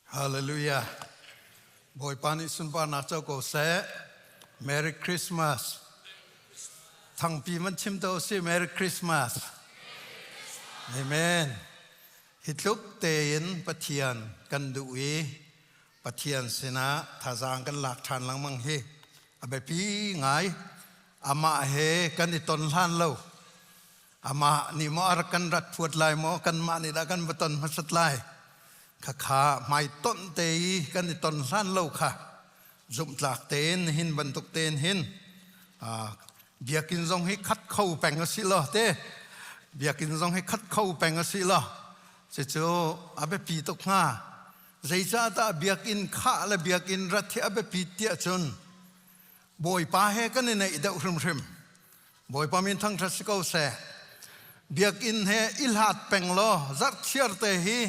Hallelujah. Bawipa nih sunparnak co ko seh. Merry Christmas. Thangpi man chim to si Merry Christmas. Amen. Hi tluk tein Pathian kan duh i Pathian sinah thazaang kan lak ṭhan lengmang hi a biapi ngai. Amah he kan i ton hlan lo. Amah nih maw a rak kan rat phuat lai maw kanmah nih dah kan va ton hmasat lai. Khakha hmaitonh te i kan i ton hlan lo kha zumhtlak tein hin bantuk tein hin biakinn zong hi khat kho peng a si lo te biakinn zong hi khat kho peng a si lo cucu a biapi tuk hnga. Zeicahdah biakinn khah le biakinn rat hi a biapit tiah cun Bawipa he kan i naih deuh hrimhrim. Bawipa min thangṭhat si ko seh. Biakinn he i hlat peng law zarhthiar te hi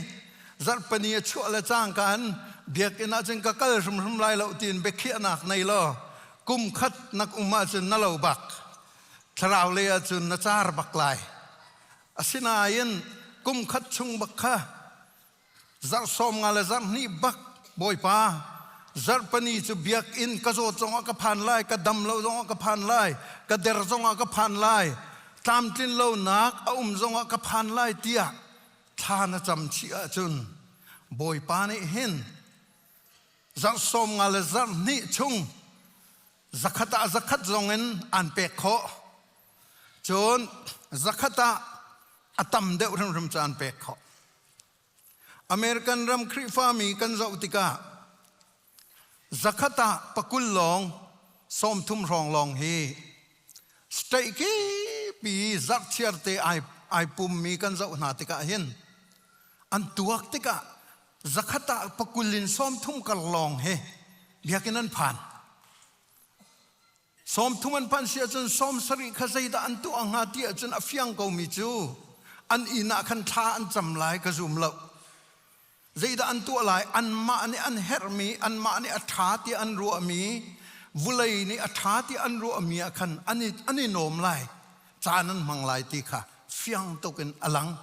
zarhpani a chuah le cangka in biakinn ah cun ka kal hrimhrim lai lo tiin biakhiahnak nei law kum khat nak um ahcun na lo bak. Thlarau lei ahcun na car bak lai. Asinain kum khat chung bak kha Zarh 50 le zarh hnih bak Bawipa zarhpani cu biakinn ka zawt zongah ka phan lai, ka dam lo zongah ka phan lai, ka der zongah ka phan lai, tlamtlin lonak a um zongah ka phan lai tiah thla na cam chih ahcun Bawipa nih hin zarh 50 le zarh hnih chung zakhat ah zakhat zongin aan pek khawh. Cun zakhat ah a tam deuh hrimhrim cu an pek khawh. American ram Khrihfami kan zoh tikah zakhat ah pakul lawng 30 hrawng lawng hi state kipi zarhchiar te ai ai pummi kan zoh hna tikah hin an tuak tikah zakhat ah pakul in 30 kar lawng hi biakinn an phan. 30 an phanh si ahcun 70 kha zeidah an tuah hnga ti ahcun a fiang komi cu an inn ah khan thla an cam lai ka zum lo. Zeidah an tuah lai? Anmah nih an herhmi, anmah nih a ṭha ti an ruahmi, vulei nih a ṭha ti an ruahmi ah khan an i, an i nawm lai, caan an hmang lai ti kha fiang tuk in a lang.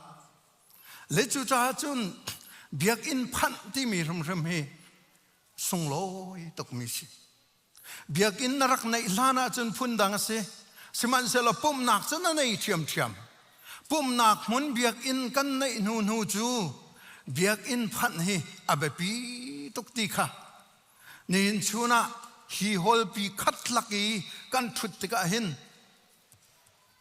Le cucaah cun biakinn phanh timi hrimhrim hi sunglawi tukmi si. Biakinn na rak neih hlan ahcun phundang a si. Sihmanhsehlaw pumhnak cu na nei ṭhiamṭhiam. Pumhnak hmun biakinn kan neih hnu hnu cu biakinn phanh hi a biapi tuk ti kha nihin chun ah hi hallpi khat lak i kan ṭhut tikah hin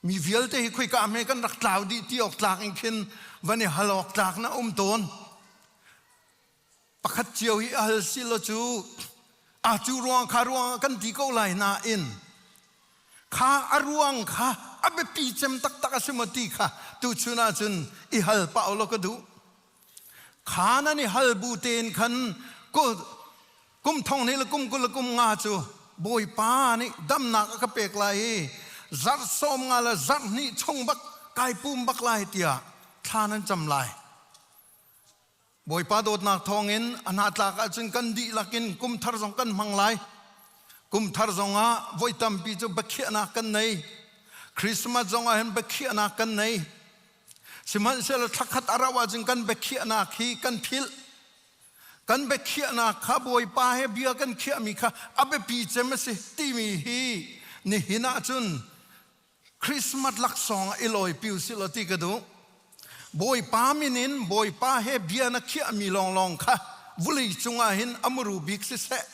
mi vialte hi khoika hme kan rak tlau dih ti awk tlak in khin van i hal awk tlak na um tawn. Pakhat cio hi a hal si lo cu a cu ruang kha ruang kan ti ko lai nain kha a ruang kha a biapi cem taktak a si maw ti kha tuchun ahcun i hal pah law ka duh. Kha nan i hal bu tein khan kum thong hnih le kum 20 le kum nga cu Bawipa nih damnak a ka pek lai i zarh 50 le zarh hnih chung bak kai pum bak lai tiah thla nan cam lai. Bawipa dawtnak thawngin a hnatlak ahcun kan dihlak in kum thar zong kan hmang lai. Kum thar zongah voi tampi cu biakhiahnak kan nei. Christmas zongah hin biakhiahnak kan nei. Sihmanhsehlaw thlakhat a rauh ahcun kan biakhiahnak hi kan philh. Kan biakhiahnak kha Bawipa he bia kan khiahmi kha a biapi cem a si timi hi nihin ahcun Christmas laksawng ah i lawipi usih law ti ka duh. Bawipa min in Bawipa he bia na khiahmi lawnglawng kha vulei cungah hin a muru bik siseh.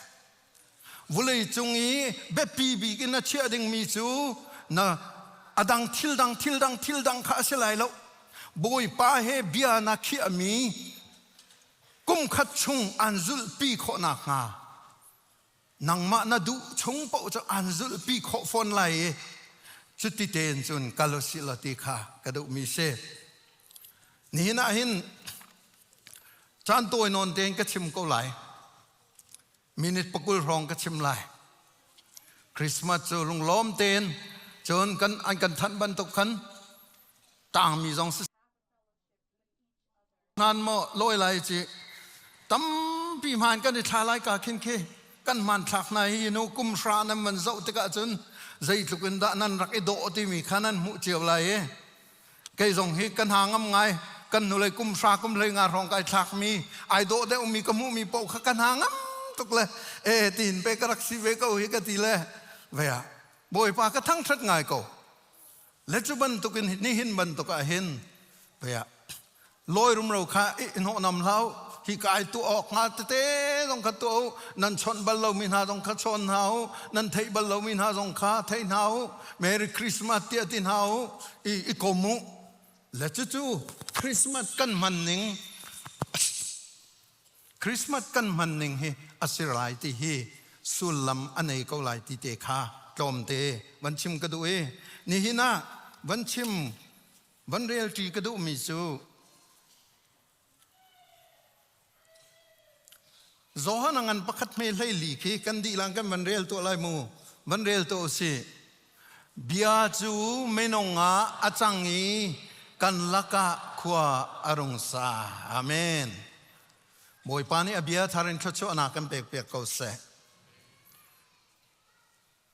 Vulei cung i biapi bik in na chiah dingmi cu na adang thil dang thil dang thil dang kha a si lai lo. Bawipa he bia na khiahmi kum khat chung an zulhpi khawh nakhnga nangmah na duh chung paoh cu aan zulhpi khawh fawn lai i cuti tein cun kal usih law ti kha ka duhmi si. Nihin ah hin caan tawi nawn tein ka chim ko lai. Minute 20 hrawng ka chim lai. Christmas cu lunglawm tein cun kan an kan thanh bantuk khan tangmi zong si Hnan maw lawi lai ci tampi hmaan kan i thla lai ka khin khi kan hmanthlak hna hi nu kum hra nan van zoh tikah cun zeitluk in dah nan rak i dawh timi kha nan hmuh cio lai i kei zong hi ka hna ngam ngai. Kan hnulei kum hra kum hlei nga hrawng kai thlakmi ai dawh deuhmi ka hmuhmi paoh kha ka hna ngam tuk le e tiin pe ka rak si ve ko hi ka ti le ve ah Bawipa ka thangṭhat ngai ko. Le cu bantukin nihin bantuk ah hin ve ah lawi rumro kha i hnawhnam hlah u. Hi ka ai tuah awk hnga tete zong kha tuah u. Nan chawnh bal lomi hna zong kha chawn hna u. Nan theih bal lomi hna zong kha thei hna u. Merry Christmas tiah ti hna u. I, i kom u. Le cucu Christmas kan hman ning Christmas kan hman ning hi a si lai ti hi sullam a nei ko lai ti te kha tlawmte van chim ka duh i nihin ah van chim van relṭi ka duhmi cu Johan a ngan pakhat hme hlei li khi kan dihlang kan van rel tuah lai mu van rel tuah usih bia cu minung ah a cang i kan lakah khua a rung sa amen Bawipa nih a bia thar in thluachuahnak kan pek piak ko seh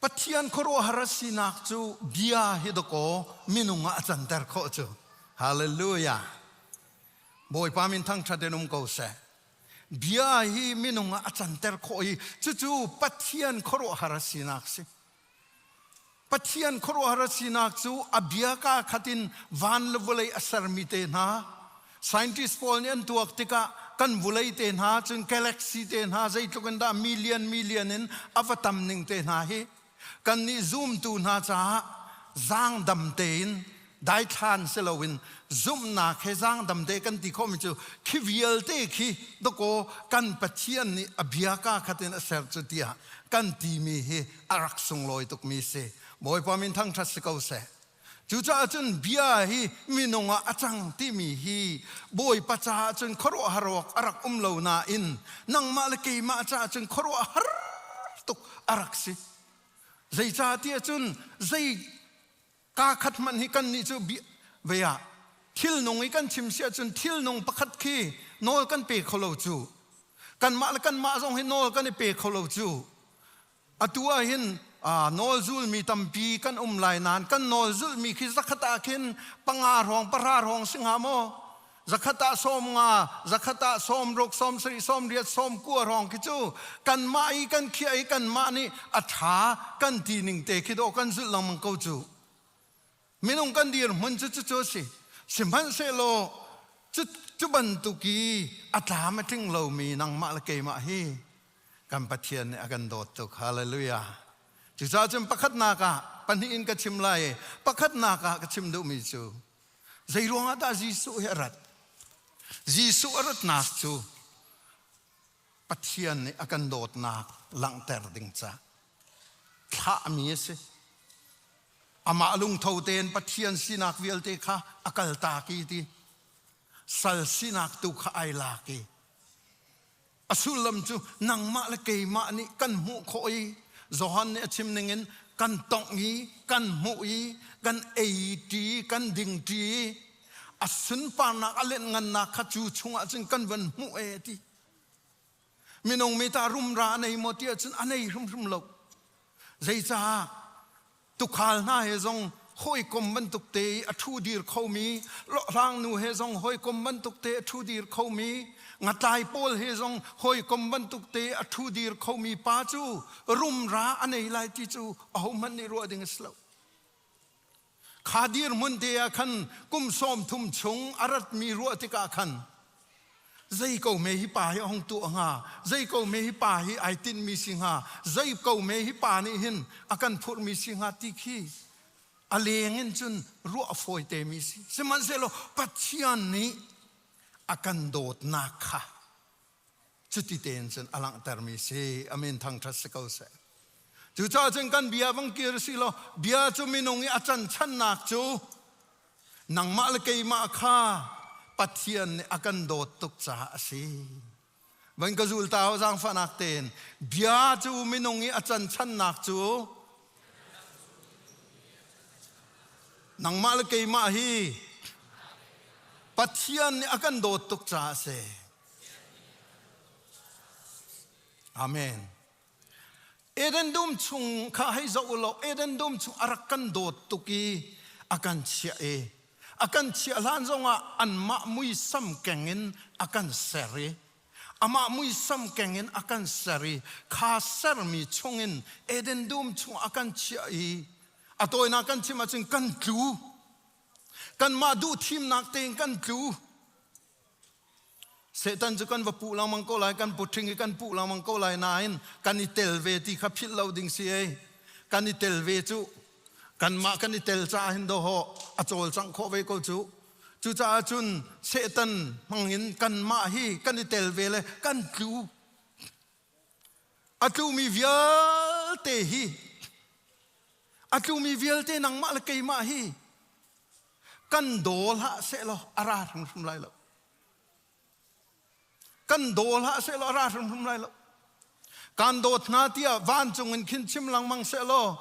Pathian khuaruahhar a sinak cu bia hi dakaw minung ah a canter khawh cu. Hallelujah. Bawipa min thangṭhat in um ko seh. Bia hi minung ah a canter khawh i cucu Pathian khuaruahhar a sinak si. Pathian khuaruahhar a sinak cu a bia kaa khat in van le vawlei a sermi te hna scientist pawl nih an tuak tikah kan vulei te hna cun galaxy te hna zeitluk in dah million million in a va tam ning te hna hi kan nih zumtu hna caah zaangdam tein daithlan si loin zumhnak he zaangdam te kan ti khawhmi cu khi vialte khi dakaw kan Pathian nih a bia kaa khat in a ser cu tiah kan timi hi a rak sunglawi tukmi si Bawipa min thangṭhat si ko seh. Cucaah cun bia hi minung ah a cang timi hi Bawipa caah cun khuaruahhar awk a rak um lo nain nangmah le keimah caah cun khuaruahhar tuk a rak si. Zeicahtiah cun zei kaa khat hmanh hi kannih cu ve ah thilnung i kan chim si ahcun thilnung pakhat khi nawl kan pe kho lo cu. Kanmah le kanmah zong hi nawl kan i pe kho lo cu. Atu ah hin nawl zulmi tampi kan um lai nain kan nawl zulmi khi zakhat ah khin panga hrawng pahra hrawng si hnga maw? Zakhat ah 50, zakhat ah 60, 70, 80, 90 hrawng khi cu kanmah i kan khiah i kanmah nih a ṭha kan ti ning te khi dawh kan zulh lengmang ko cu. Minung kan dirhmun cu cucu a si. Sihmanhsehlaw cu, cu bantuk i a tlam a tling lomi nangmah le keimah hi kan Pathian nih a kan dawt tuk. Hallelujah. Cucaah cun pakhatnak ah pahnih in ka chim lai i pakhatnak ah ka chim duhmi cu zei ruangah dah Jesuh hi a rat? Jesuh a ratnak cu Pathian nih a kan dawtnak langhter ding ca thlahmi a si. Amah lungtho tein Pathian sinak vialte kha a kaltak i ti sal sinak tu kha ai lak i a sullam cu nangmah le keimah nih kan hmuh khawh i Johan nih a chim ningin kan tongh i kan hmuh i kan ei ṭi kan ding ṭi a sunparnak a lenhngannak kha cu chungah cun kan van hmuh e ti Minung mi ta rumra a nei maw ti ahcun a nei hrimhrim lo. Zeicah tukhal hna he zong hawikom bantuk te i a ṭhu dir khomi, hlawhhlangnu he zong hawikom bantuk te a ṭhu dir khomi, ngatlai pawl he zong hawikom bantuk te a ṭhu dir khomi pa cu rumra a nei lai ti cu ahohmanh nih ruah ding a si lo. Kha dirhmun te ah khan kum 30 chung a ratmi ruah tikah khan zei ko me hi pa hi a hung tuah hnga zei ko me hi pa hi ai tinhmi si hnga zei ko me hi pa nih hin a kan phurhmi si hnga ti khi a leng in cun ruah a fawi te mi si sihmanhsehlaw Pathian nih a kan dawtnak kha Cuti tein cun a langhtermi si. Amin thangṭhat si ko seh. Cucaah cun kan bia vang kir si law bia cu minung i a canchannak cu nangmah le keimah kha Pathian nih a kan dawt tuk caah a si. Van ka zul ta zaangfahnak tein bia cu minung i a canchannak cu nangmah le keimah hi Pathian nih a kan dawt tuk caah a si. Amen. Eden dum chung kha hei zoh u law Eden dum chung a rak kan dawt tuk i a kan chiah i A kan chiah hlan zongah anmah muisam keng in a kan ser i amah muisam keng in a kan ser i kha sermi chungin Eden dum chung a kan chiah i a tawinak kan chim ahcun kan tlu. Kanmah duh thimnak tein kan tlu. Satan cu kan va puh lengmang ko lai, kan putring i kan puh lengmang ko lai nain kan i tel ve ti kha philh lo ding si ei. Kan i tel ve cu kanmah kan i tel caah hin dawhawh a cawlcangh khawh ve ko cu. Cucaah cun Satan hmangin kanmah hi kan i tel ve le kan tlu. A tlumi vialte hi a tlumi vialte nangmah le keimah hi kan daw hlah sehlaw a ra hrimhrim lai lo. Kan daw hlah sehlaw a ra hrimhrim lai lo. Kan dawt hna tiah vancung in khin chim lengmang sehlaw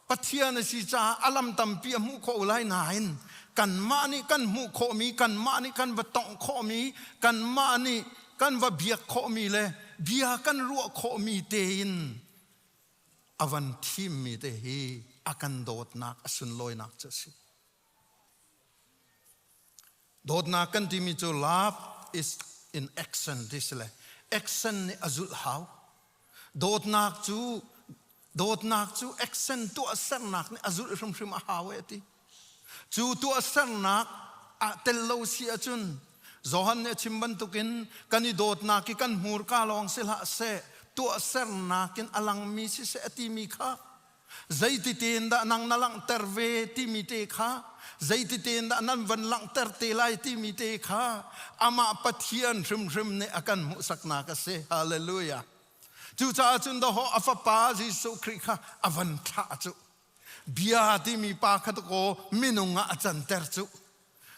Pathian a si caah a lam tampi a hmuh khawh lai nain kanmah nih kan hmuh khawhmi, kanmah nih kan va tongh khawhmi, kanmah nih kan va biak khawhmi le bia kan ruah khawhmi tein a van thimmi te hi a kan dawtnak a sunlawinak cu a si. Dawtnak kan timi cu love is in action ti si le action nih a zulh hau. Dawtnak cu dawtnak cu action tuahsernak nih a zulh hrimhrim a hau e ti. Cu tuahsernak ah tel lo si ahcun Johan nih a chim bantukin kan i dawtnak hi kan hmurka lawng si hlah seh tuahsernak in a langmi siseh a timi kha zeiti tein dah nang na langhter ve timi te kha zeiti tein dah nan van langhter te lai timi te kha amah Pathian hrimhrim nih a kan hmuhsaknak a si. Hallelujah. Cucaah cun dawhawh a fapa Jesuh Khrih kha a van thlah cu. Bia timi pa kha kaw minung ah a canter cu.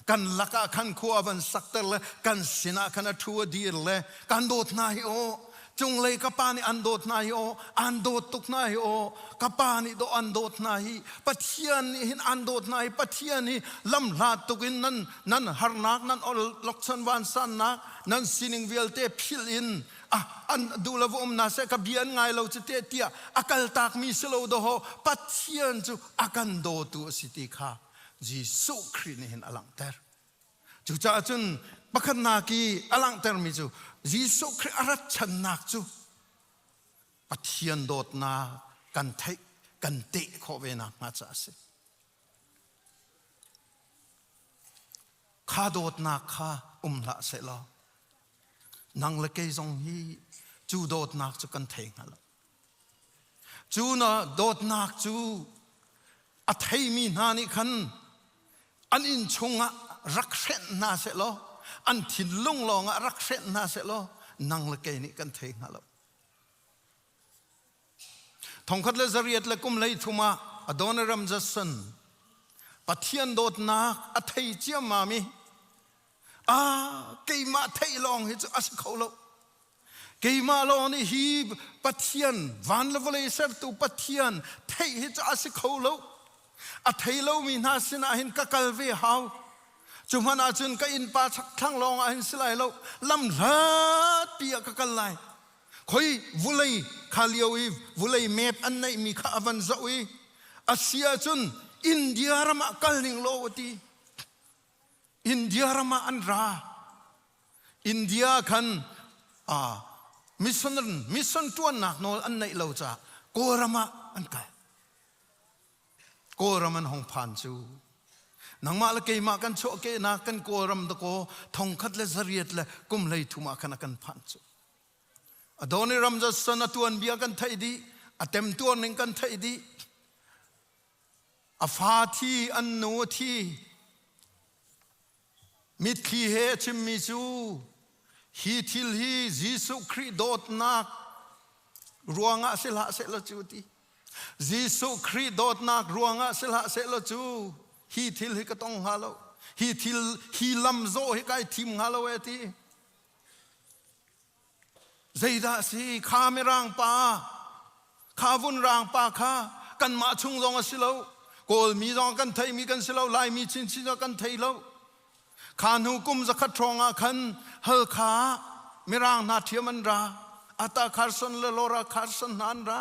Kan lakah khan khua a van sakter le kan sinah khan a ṭhu a dir le kan dawt hna hi aw cunglei ka pa nih an dawt hna hi aw an dawt tuk hna hi aw ka pa nih dawh an dawt hna hi Pathian nih hin an dawt hna hi Pathian hi lamhlat tuk in nan nan harnak nan lokchan vansannak nan sining vialte philh in ah an duh lo um na seh ka bia an ngai lo cu te tiah a kaltakmi si lo dawh Pathian cu a kan dawtu a si ti kha Jesuh Khrih nih hin a langhter. Cucaah cun pakhatnak i a langhtermi cu Jesuh Khrih a rat channak cu Pathian dawtnak kan theih kan teh khawh ve nakhnga caah a si. Kha dawtnak kha um hlah sehlaw nang le kei zong hi cu dawtnak cu kan thei hnga lo. Cu na dawtnak cu a theimi hna nih khan an inn chungah rak hrenh hna sehlaw an thinlung lawngah rak hrenh hna sehlaw nang le kei nih kan thei hnga lo. Thongkhat le zariat le kum 13 ah Adoniram Judson Pathian dawtnak a thei ciammam i ah keimah theih lawng hi cu a si kho lo. Keimah lawng nih hi Pathian van le vawlei sertu Pathian theih hi cu a si kho lo. A thei lomi hna sinah hin ka kal ve hau. Cu hmanh ahcun ka innpa chakthlang lawng ah hin si lai lo. Lam hlatpi ah ka kal lai. Khoi vulei kha lio i vulei map an neihmi kha a van zoh i a si ahcun India ram ah kal ning law a ti. India ram ah an ra. India khan mission mission ṭuannak nawl an neih lo caah Kawlram ah an kal. Kawlram an hong phan cu nangmah le keimah kan chuahkehnak kan Kawlram dakaw thongkhat le zariat le kum 13 ah khan a kan phan cu. Adoniram Judson a tuanbia kan theih dih, a temtuar ning kan theih dih. A fa thi, an nu a thi. Mitthli he a chimmi cu hi thil hi Jesuh Khrih dawtnak ruangah si hlah sehlaw cu ti. Jesuh Khrih dawtnak ruangah si hlah sehlaw cu hi thil hi ka tong hnga lo. Hi thil hi lam zawh hi kai thim hnga lo e ti. Zeidah si kha mirang pa kha vun rang pa kha kanmah chung zong a si lo. Kawlmi zong kan theimi kan si lo, Laimi chinchin zong kan thei lo. Kha hnu kum 100 hrawng ah khan Halkha mirang hna ṭhiam an ra. Ata Carson le Laura Carson hna an ra.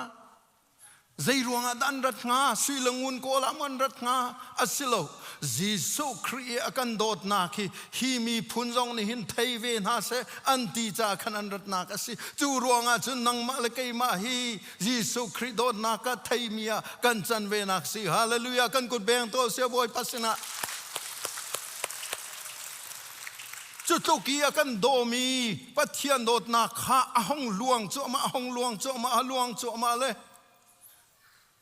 Zei ruangah dah an rat hnga? Sui le ngun kawl ah maw an rat hnga? A si lo. Jesuh Khrih i a kan dawtnak hi hi miphun zong nih hin thei ve hna seh an ti caah khan an ratnak a si. Cu ruangah cun nangmah le keimah hi Jesuh Khrih dawtnak ah theimi ah kan can venak si. Hallelujah! Kan kut beng tuah sia Bawipa sinah. Cu tluk i a kan dawmi Pathian dawtnak kha a hong luang cuahmah, a hong luang cuahmah, a luang cuahmah le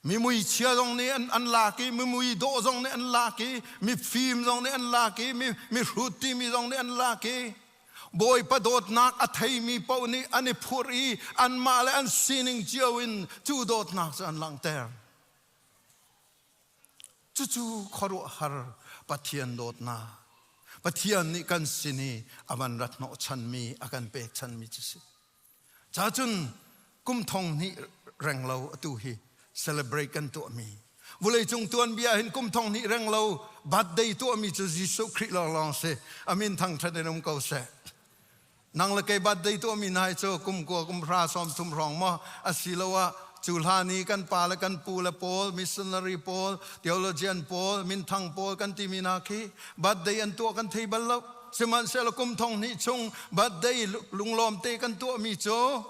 mi muichia zong nih an, an lak i mi mui dawh zong nih an lak i mi fim zong nih an lak i mi, mi hrut timi zong nih an lak i Bawipa dawtnak a theimi paoh nih an i phurh i anmah le an sining cio in cu dawtnak cu an langhter. Cucu khuaruahhar Pathian dawtnak, Pathian nih kan sin i a van rat hnawhchanmi, a kan pekchanmi cu si. Cacun kum thong hnih reng lo atu hi celebrate kan tuahmi. Vawleicung tuanbia hin kum thong hnih reng lo birthday tuahmi cu Jesuh Khrih lawnglawng si. Amin thangṭhat in um ko seh. Nang le kei birthday tuahmi hna hi cu kum kua kum hra sawm thum hrawng maw asiloah cu hlan i kan pa le kan pu le pawl missionary pawl theologian pawl minthang pawl kan timi hna khi birthday an tuah kan thei bal lo sihmanhsehlaw kum thong hnih chung birthday lunglawm te kan tuahmi cu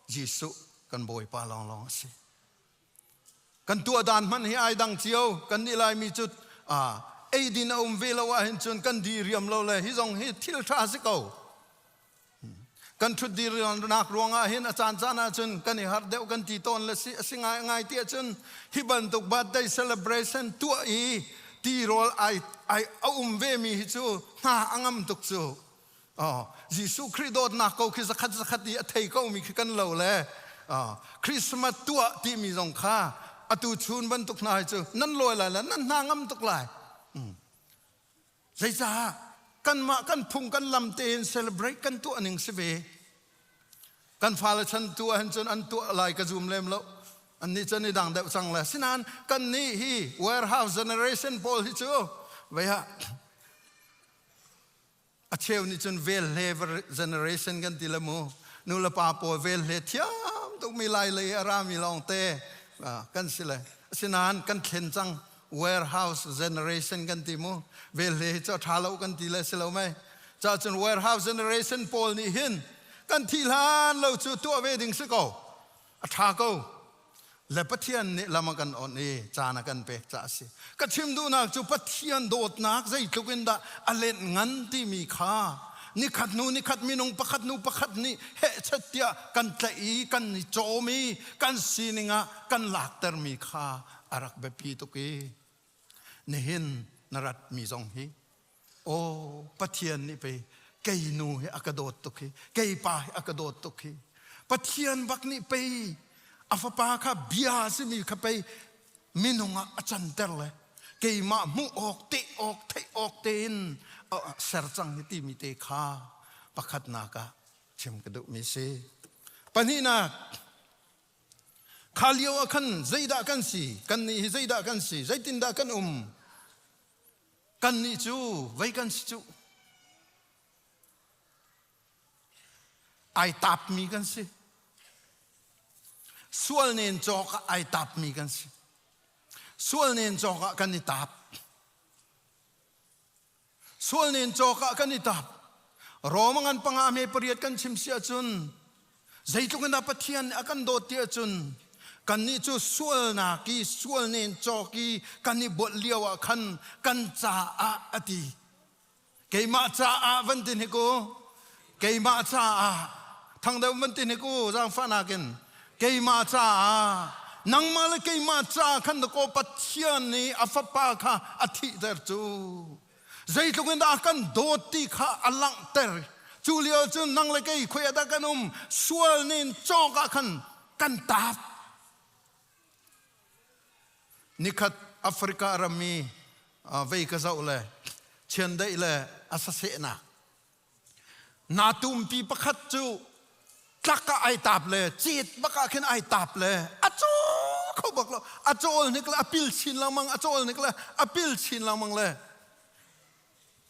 Jesuh kan Bawipa lawnglawng a si. Kan tuah dan hmanh hi ai dang cio. Kan nih Laimi cu eidin a um ve lo ahhin cun kan diriam lo le hi zong hi thil ṭha si ko. Kan ṭhut dirnak ruangah hin a caan caan ahcun kan i harh deuh kan ti tawn le si a si ngai ngai ti ahcun hi bantuk birthday celebration tuah i tirawl ai ai a um ve mi hi cu hna a ngam tuk cu. Oh, Jesuh Khrih dawtnak ko khi zakhat zakhat i a thei ko mi khi kan lo le Christmas tuah timi zong kha atu chun bantuk hna hi cu nan lawi lai le nan hna ngam tuk lai. Zeicah kanmah kan phung kan lam tein celebrate kan tuah ning si ve. Kan fale chan tu ahhin cun an tuah lai ka zum lem lo. An nih cun i dang deuh cang le. Sinain kan nih hi warehouse generation pawl hi cu vei ha A cheu nih cun velhle generation kan ti le mu. Nu le pa pawl velhle thiam tukmi lai lei a rami lawngte kan si le. Asinain kan thlen cang warehouse generation kan ti mu. Velhle hi cu a ṭha lo kan ti le si lo mei. Ca cun warehouse generation pawl nih hin kan thih hlan lo cu tuah ve ding si ko. A ṭha ko. Le Pathian nih lam a kan onh i caan a kan pek caah a si. Ka chim duhnak cu Pathian dawtnak zeitluk in dah a lenh ngan timi kha nikhat hnu nikhat minung pakhat hnu pakhat nih hehchet tiah kan tlaih i kan i cawm i kan sining ah kan laktermi kha a rak biapi tuk i nihin na ratmi zong hi Aw Pathian nih pei kei nu hi a ka dawt tuk hi kei pa hi a ka dawt tuk hi Pathian bak nih pei a fapa kha bia simi kha pei minung ah a canter le keimah hmuh awk te awk theih awk tein ser cang hi timi te kha pakhatnak ah chim ka duhmi si pahnihnak kha lio ah khan zeidah kan si kan nih hi zeidah kan si zeitindah kan um Kannih cu vei kan si cu. Ai tapmi kan si. Sual nen cawk ah ai tapmi kan si. Sual nen cawk ah kan i tap. Sual nen cawk ah kan i tap. Rome ngan panga me pariat kan chim si ahcun Zeitluk in dah Pathian nih a kan dawt ti ahcun kannih cu sualnak i sual nen cawk i kan i bualh lio ah khan kan caah a ti. Keimah caah van ti hnik u. Keimah caah thang deuh van ti hnik u zaangfahnak in. Keimah caah nangmah le keimah caah khan dakaw Pathian nih a fapa kha a thihter cu. Zeitluk in dah a kan dawt ti kha a langhter. Cu lio cun nang le kei khoi ah dah kan um sual nin cawk ah khan kan tap. Nikhat Africa rammi vei ka zoh le chiandeih le a sasehnak Na tumpi pakhat cu tlak ah ai tap le cit bak ah khin ai tap le a cawl kho bak lo a cawl hnik le a pil chin lengmang a cawl hnik le a pil chin lengmang le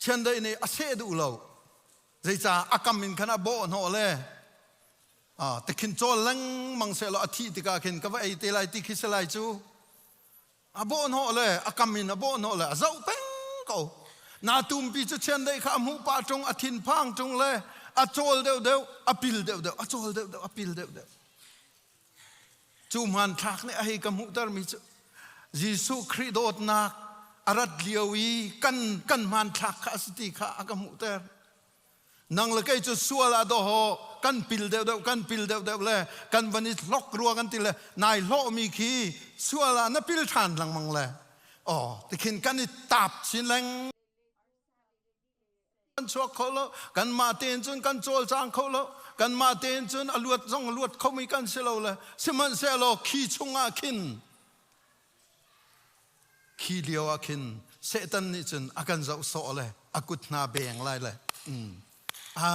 chiandeih nih a seh duh lo zeicah a kam in khan a bawh hnawh le Tikhin cawl lengmang sehlaw a thih tikah khin ka va ei te lai ti khi si lai cu. A bawhhnawh le a kam in a bawhhnawh le a zoh peng ko. Na tumpi cu chiandeih kha a hmuh pah ṭung, a thinphang ṭung le a cawl deuhdeuh, a pil deuhdeuh, a cawl deuhdeuh, a pil deuhdeuh. Cu hmanthlak nih a hei ka hmuhtermi cu Jesuh Khrih dawtnak a rat lio i kan kan hmanthlak kha a si ti kha a ka hmuhter. Nang le kei cu sual ah dawhaw kan pil deuhdeuh kan pil deuhdeuh le kan van i hlok rua kan ti le nai hlawhmi khi sual ah na pil ṭhan lengmang le aw tikhin kan i tap chin leng kan chuak kho lo kanmah tein cun kan cawlcang kho lo kanmah tein cun a luat zong a luat khomi kan si lo le sihmanhsehlaw khi chungah khin Khi lio ah khin Satan nih cun a kan zoh sawh le a kut hna beng lai le a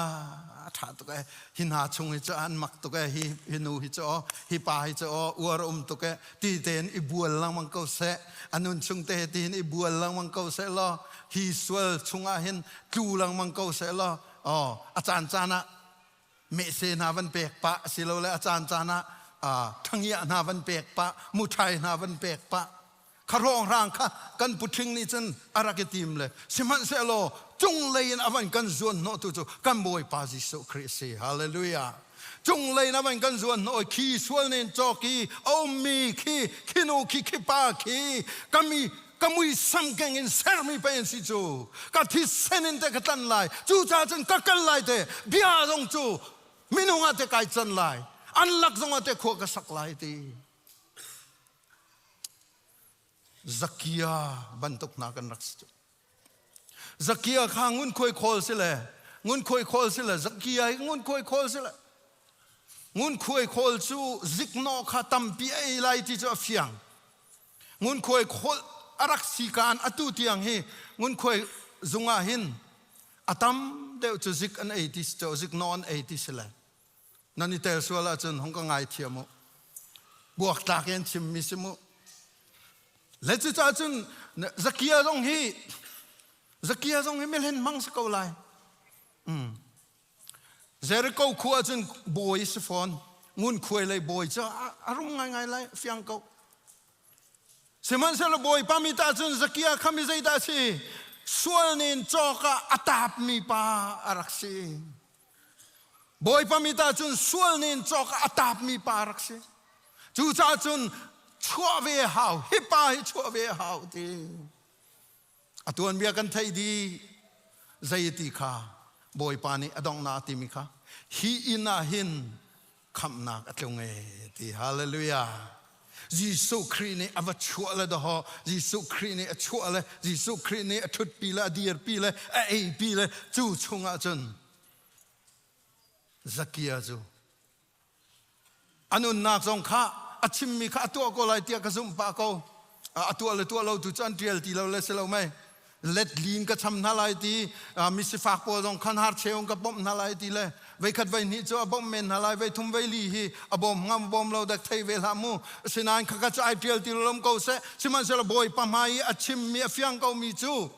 ṭha tuk ee hi hna chung hi cu an mak tuk ee hi hi nu hi cu aw hi pa hi cu aw uar um tuk ee ti tein i bual lengmang ko seh a nun chung te tiin i bual lengmang ko seh law hi sual chungah hin tlu lengmang ko seh law aw a caan caan ah mehse hna van pek pah asilole a caan caan ah ṭhangiah hna van pek pah muṭhai hna van pek pah kha rawng kha kan puṭhing nih cun a rak i tim le sihmanhsehlaw cunglei in a van kan zuan hnawh tu cu kan Bawipa Jesuh Khrih si. Hallelujah. Cunglei in a van kan zuan hnawh khi sual nen cawk i a ummi khi khi nu khi khi pa khi kami ka muisam keng in sermi pei an si cu ka thisen in te ka tlan lai cucaah cun ka kal lai te bia zong cu minung ah te kai can lai an lak zong ah te khua ka sak lai ti Zakia bantuk hna kan rak si cu Zakia kha ngunkhuai khawl si le ngunkhuai khawl si le Zakia hi ngunkhuai khawl si le ngunkhuai khawl cu ziknawh kha tampi a ei lai ti cu a fiang Ngunkhuai kholh a rak si kaan atu tiang hi ngunkhuai zung ah hin a tam deuh cu zik an ei ti si zik naw an ei ti si le nan i tel sual ahcun hung ka ngai thiam u buak tlak in chim mi si mu le cucaah cun Zakia zong hi Zakia zong hi mihlen hmang si ko lai Jericho khua cun bawi si fawn. Ngunkhuai lei bawi cu a rum ngaingai lai, fiang ko. Sihmanhsehlaw Bawipa mi ta cun Zakia kha mi zeidah a si? Sual nin cawk ah a taapmi pa a rak si. Bawipa mi ta cun sual nin cawk ah a taapmi pa a rak si. Cucaah cun chuah ve hau, hi pa hi chuah ve hau ti. A tuanbia kan theih dih. Zei ti kha Bawipa nih a donghnak a timi kha hi inn ah hin khamhnak a tlung e ti. Hallelujah. Jesuh Khrih nih a va chuah le dawhaw Jesuh Khrih nih a chuah le Jesuh Khrih nih a ṭhutpi le a dirpi le a eipi le cu chungah cun Zakia cu A nunnak zong kha a chimmi kha a tuah ko lai tiah ka zumh pah ko. A tuah le tuah lo tu cu an ṭial ti lo le si lo mei. Let lin ka cham hna lai ti, misifak pawl zong khan har cheung ka bawmh hna lai ti le veikhat vei hnih cu a bawmh men hna lai, vei thum vei li hi a bawm ngam bawm lo dek thei ve hlah mu. Asinain khakha cu ai ṭial ti lo ko seh. Sihmanhsehlaw Bawipa hmai i a chimmi a fiang komi cu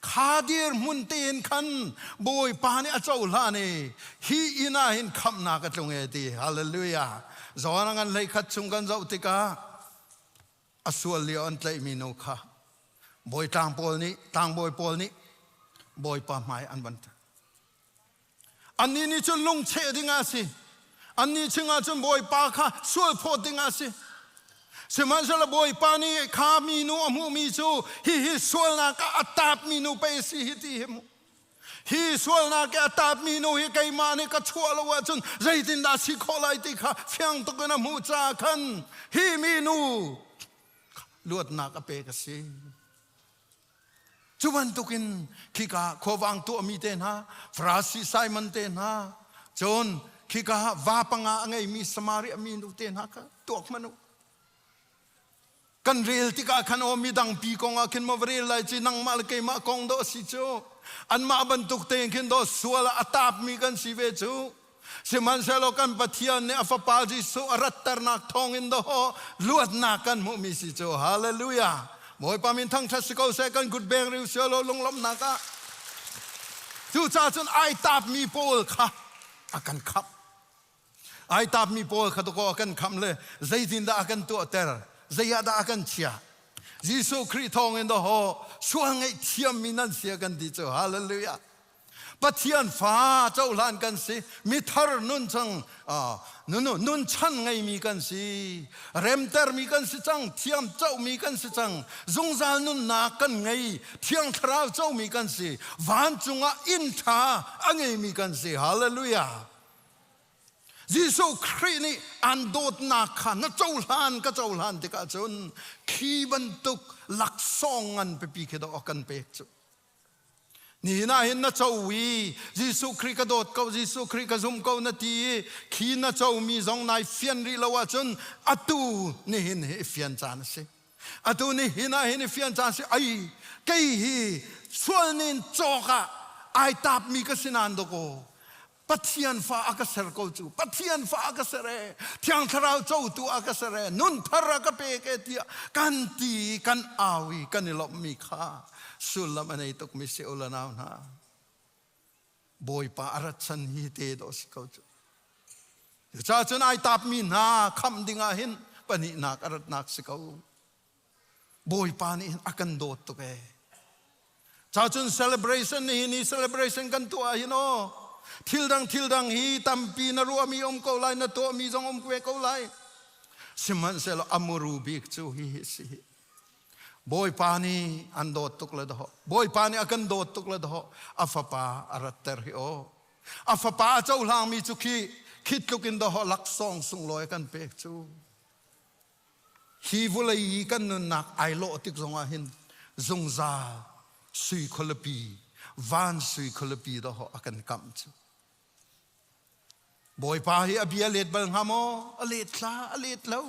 Kha dirhmun tein khan Bawipa nih a cohlan i hi inn ah hin khamhnak a tlung e ti. Hallelujah. John a ngan 11 chung kan zoh tikah a sual lio an tlaihmi nu kha bawi tlang pawl nih tlangbawi pawl nih Bawipa hmai an van Annih nih cun lungcheh ding ah a si. Annih chungah cun Bawipa kha sual phawt ding ah a si. Sihmanhsehlaw Bawipa nih kha minu a hmuhmi cu hihi sualnak ah a taapmi nu pei a si hi ti hi mu. Hi sualnak i a taapmi nu hi keimah nih ka chuah lo ahcun zeitindah a si khawh lai ti kha fiang tuk in a hmuh caah khan hi minu luatnak a pek a si. Cu bantukin khika khuavang tuahmi te hna, Farasi Simon te hna, cun khika va panga a ngeimi Samaria mi nu te hna kha tuak hmanh u. Kan rel tikah khan aw midang pi kong ah khin maw va rel lai ci nangmah le keimah kong dawh a si cu. Anmah bantuk tein khin dawh sual ah a taapmi kan si ve cu. Sihmanhsehlaw kan Pathian nih a Fapa Jesuh a ratternak thawngin dawh luatnak kan hmuhmi si cu. Hallelujah! Bawipa min thangṭhat si ko seh, kan kut beng riu sialaw lunglawmhnak ah. Cucaah cun ai taapmi pawl kha a kan khamh. Ai tapmi pawl kha dakaw a kan khamh le zeitindah a kan tuahter, zei ah dah a kan chiah. Jesuh Khrih thawngin dawhaw sual ngaihthiammi nan si a kan ti cu. Hallelujah. Pathian fa cohlan kan si mithar nun cang nun chan ngeimi kan si remtermi kan si cang thiam comi kan si cang zungzal nunnak kan ngei thiang thlarau comi kan si vancung ah inn ṭha a ngeimi kan si hallelujah Jesuh Khrih nih an dawtnak kha na cohlan ka cohlan tikah cun khi bantuk laksawng ngan pipi khi dawh a kan pek cu Nihin ah hin na co i Jesuh Khrih ka dawt ko, Jesuh Khrih ka zum ko na ti i khi na comi zong nai fian rih lo ahcun atu nihin hi i fian caan a si. Atu nihin ah hin i fian caan a si. Ai, kei hi sual nin cawk ah ai tapmi ka si nain dawkaw Pathian fa a ka ser ko cu Pathian fa a ka ser e Thiang Thlarau cotu a ka ser e nun thar a ka pek e tiah kan ti kan au i kan i lawmhmi kha sullam a nei tukmi si u le nau hna Bawipa a rat chan hi te dawh si ko cu Cucaah cun ai tapmi hna khamh dingah hin pahnihnak a ratnak si ko Bawipa nih hin a kan dawt tuk ee. Ca cun celebration ni hi celebration kan tuah hin aw thil dang thil dang hi tampi na ruahmi um ko lai na tuahmi zong um ve ko lai sihmanhsehlaw amuru bik cu hi hi si Bawipa nih an dawt tuk le daw Bawipa nih a kan dawt tuk le daw a fapa a ratter hi aw a fapa a cohlangmi cu khi khi tluk in daw laksawng sunglawi a kan pek cu Hi vawlei i kan nunnak ai lawh tik zongah hin zungzal sui khualipi, van sui khualipi dawh a kan kamh cu. Bawipa hi a bia let bal hnga maw? A let thla, a let lo.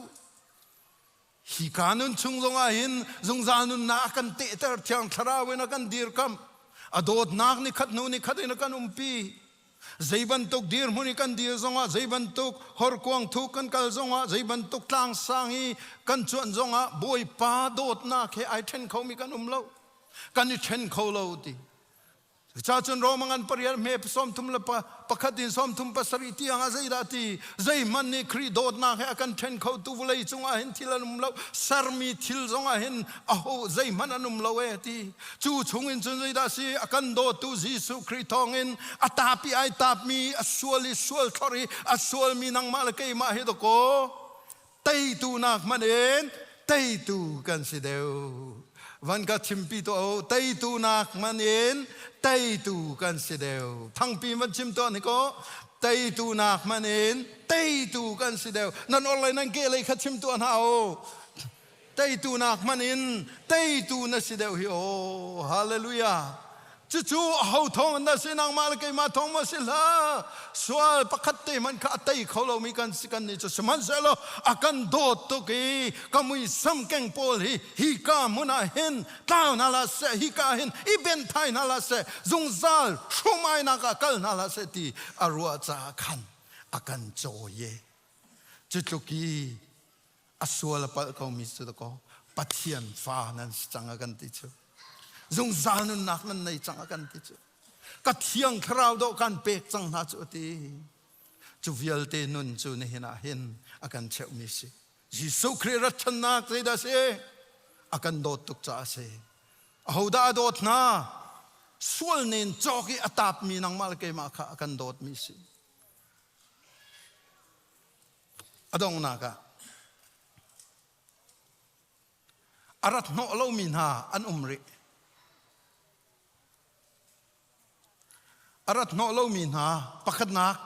Hi ka nun chung zongah hin zungzal nunnak a kan tehter thiang thlarau in a kan dirkamh. A dawtnak ni khat hnu ni khat in a kan umpi. Zei bantuk dirhmun i kan dir zongah, zei bantuk horkuang thuk kan kal zongah, zei bantuk tlangsang i kan cuanh zongah Bawipa dawtnak he ai ṭhen khomi kan um lo. Kan i ṭhen kho lo ti. Cucaah cun Roma ngan pariat hme 31 le pakhat in 37 tiang ah zeidah ti zeihmanh nih Khrih dawtnak he a kan ṭhen khotu vawlei cungah hin thil an um lo sermi thil zongah hin aho zeihmanh an um lo e ti Cu chungin cun zeidah si a kan dawtu Jesuh Khrih thawngin a tapi ai tapmi a sual i sual thlor i a sualmi nangmah le keimah hi dakaw teitu nak hmanh in teitu kan si deuh. Van ka chimpi tuah u teitu nak hmanh in teitu kan si deuh. Thangpi van chim tuah ni kaw teitu nak hmanh in teitu kan si deuh. Nan orlei nan ke lei kha chim tuah hna u. Teitu nak hmanh in teitu na si deuh hi aw hallelujah cucu aho thawng na si nangmah le keimah thawng maw si hlah sual pakhat te hmanh kha a tei kho lomi kan si kan nih cu sihmanhsehlaw a kan dawt tuk i ka muisam keng pawl hi hi ka hmun ah hin tlau hna hlah seh hi ka hin i ben thai hna hlah seh zungzal hrumainak ah kal hna hlah seh ti a ruah caah khan a kan cawi cu tluk i a sual a palh komi cu dakaw Pathian fa nan si cang a kan ti cu zungzal nunnak nan nei cang a kan ti cu ka thiang thlarau dawh kan pek cang hna cu a ti cu vialte nun cu nihin ah hin a kan cheuhmi si Jesuh Khrih ratchannak zeidah si a kan dawt tuk caah a si ahodah a dawt hna sual nen cawk i a tapmi nangmah le keimah kha a kan dawtmi si A donghnak ah a rat hnawh lomi hna an um rih. A rat hnawh lomi hna pakhatnak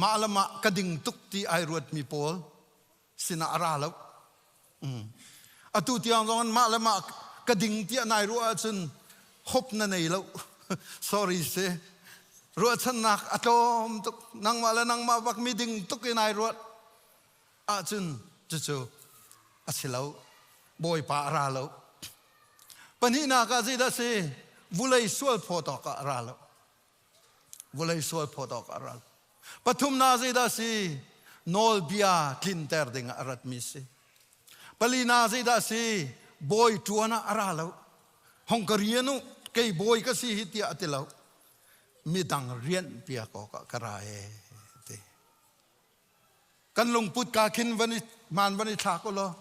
mah le mah ka ding tuk ti ai ruatmi pawl sinah a ra lo. Atu tiang zong in mah le mah ka ding tiah nai ruah ahcun hope na nei lo. Sorry si. Ruahchannak a tlawm tuk. Nangmah le nangmah bak mi ding tuk in ai ruat ahcun cucu a si lo. Bawipa a ra lo. Pahnihnak ah zeidah si? Vulei sual phawt awk ah a ra lo. Vulei sual phawt awk ah a ra lo. Pathumnak zeidah si? Nawlbia tlinter ding ah a ratmi si. Palina zeidah si? Bawi ṭuan ah a ra lo. Hong ka rian u, kei bawi ka si hi tiah a ti lo. Midang rianh piak awkah ka ra ee ti. Kan lungput ka khin van i hmaan van i thlak u law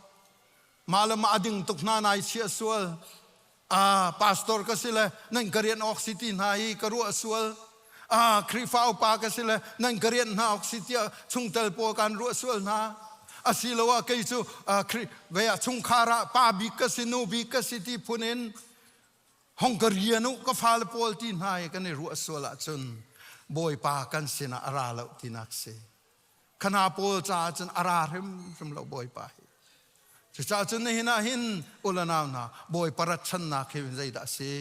mah le mah a ding tuk hna nai chiah sual. Ah, pastor ka si le nan ka rian awk si ti hna i ka ruah sual. Ah, Khrihfa upa ka si le nan ka rian hna awk si tiah chungtel pawl kan ruah sual hna. Asiloah kei cu Khrih ve ah chungkhar ah pa bik ka si nu bik ka si ti phun in hong ka rian u ka fale pawl ti hna i kan i ruah sual ahcun Bawipa kan sinah a ra lo tinak si. Khana pawl caah cun a ra hrimhrim lo Bawipa hi. Cucaah cun nihin ah hin ulanau hna Bawipa ratchannak hi zeidah a si?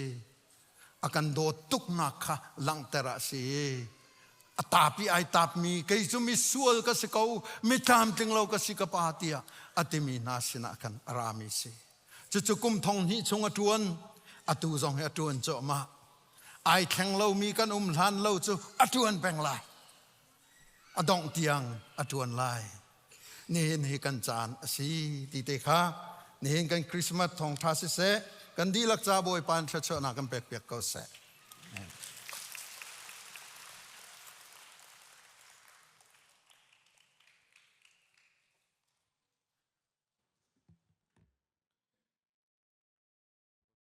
A kan dawt tuknak kha langhter ah a si. A tapi ai tapmi kei cu misual ka si ko, mi tlamtling lo ka si ka pa tiah a timi hna sinah khan a rami si. Cucu kum thong hnih chung a ṭuan, atu zong hi a ṭuan cuahmah. Ai thleng lomi kan um hlan lo cu a ṭuan peng lai. A dongh tiang a ṭuan lai. Nihin hi kan caan a si ti te kha nihin kan Christmas thawngṭha siseh, kan dihlak ca Bawipa in thluachuahnak kan pekpiak ko seh.